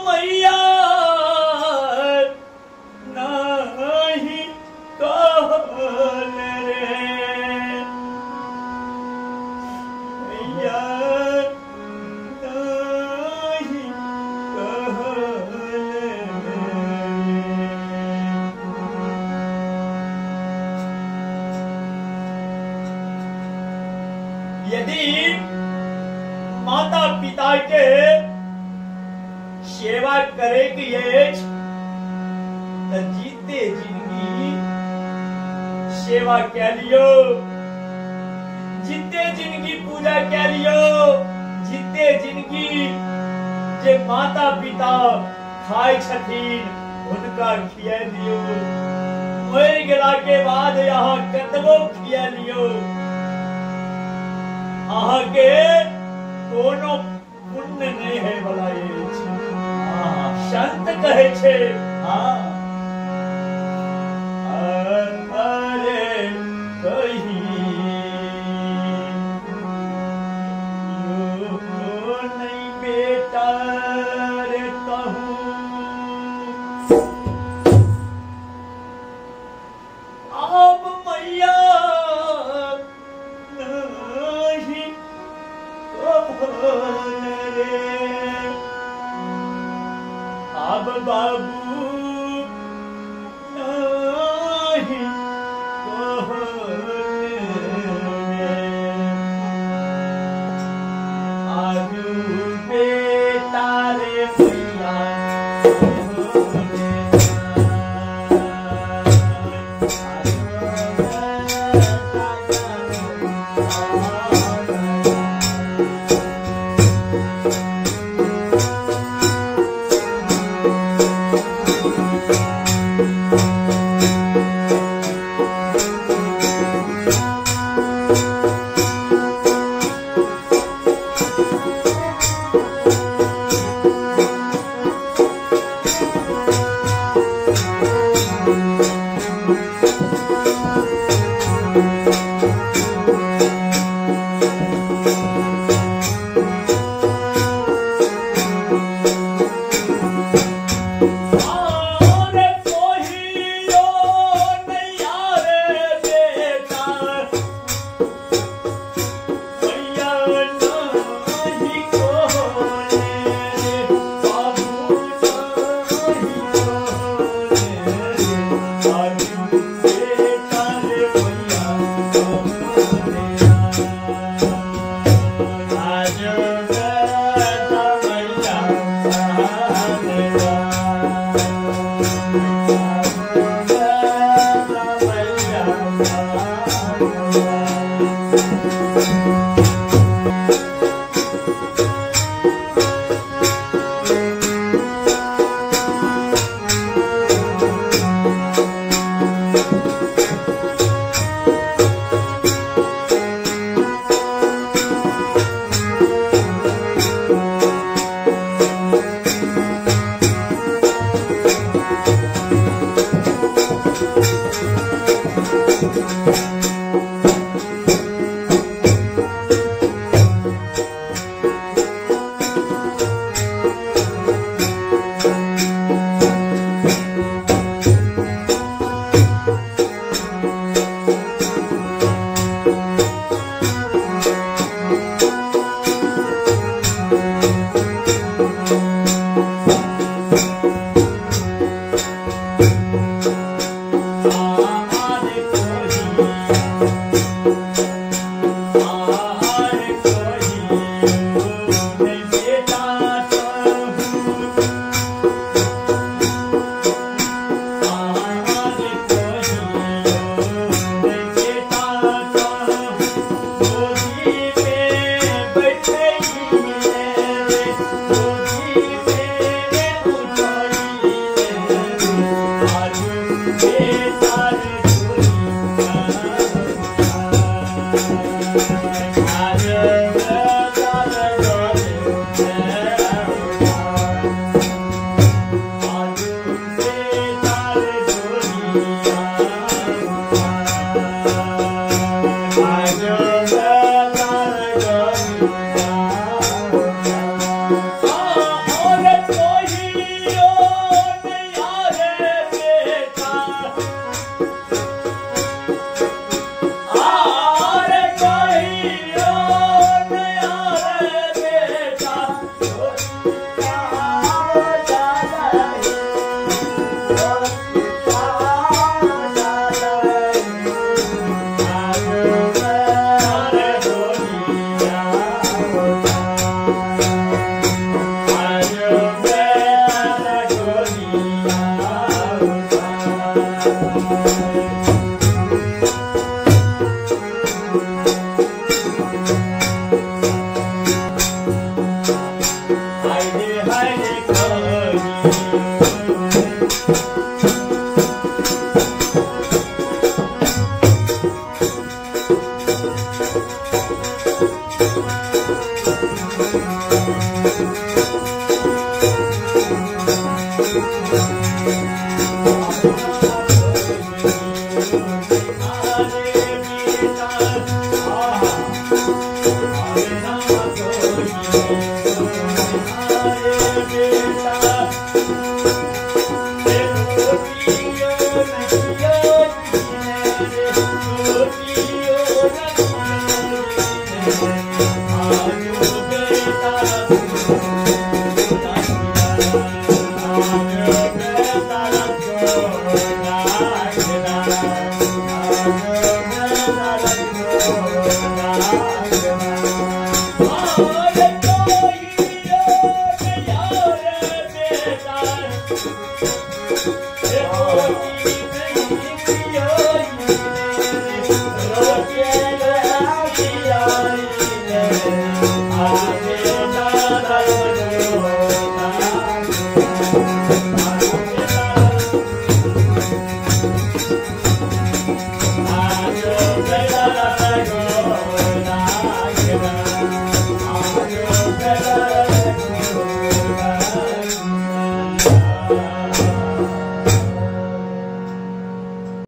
मैया नहीं कहल रे, मैया नहीं कहल रे। यदि माता पिता के सेवा करे के अछि त जीते जिंदगी सेवा कै लियो, जीते जिंदगी पूजा कै लियो, जीते जिंदगी जे माता पिता खाय छथिन हुनका खिया दियो। मरि गेला के बाद यहाँ कतबो खिया लियो, अहाँ के कोनो पुण्य नहीं है वाला अछि। संत कहे छे, हाँ अरे कही यो नहीं बेटा रे कहूँ, अब मैया नहीं कहल रे, अब बाबू नहीं कहल रे, आजू बेटा रे मैया बैठे। बेटा।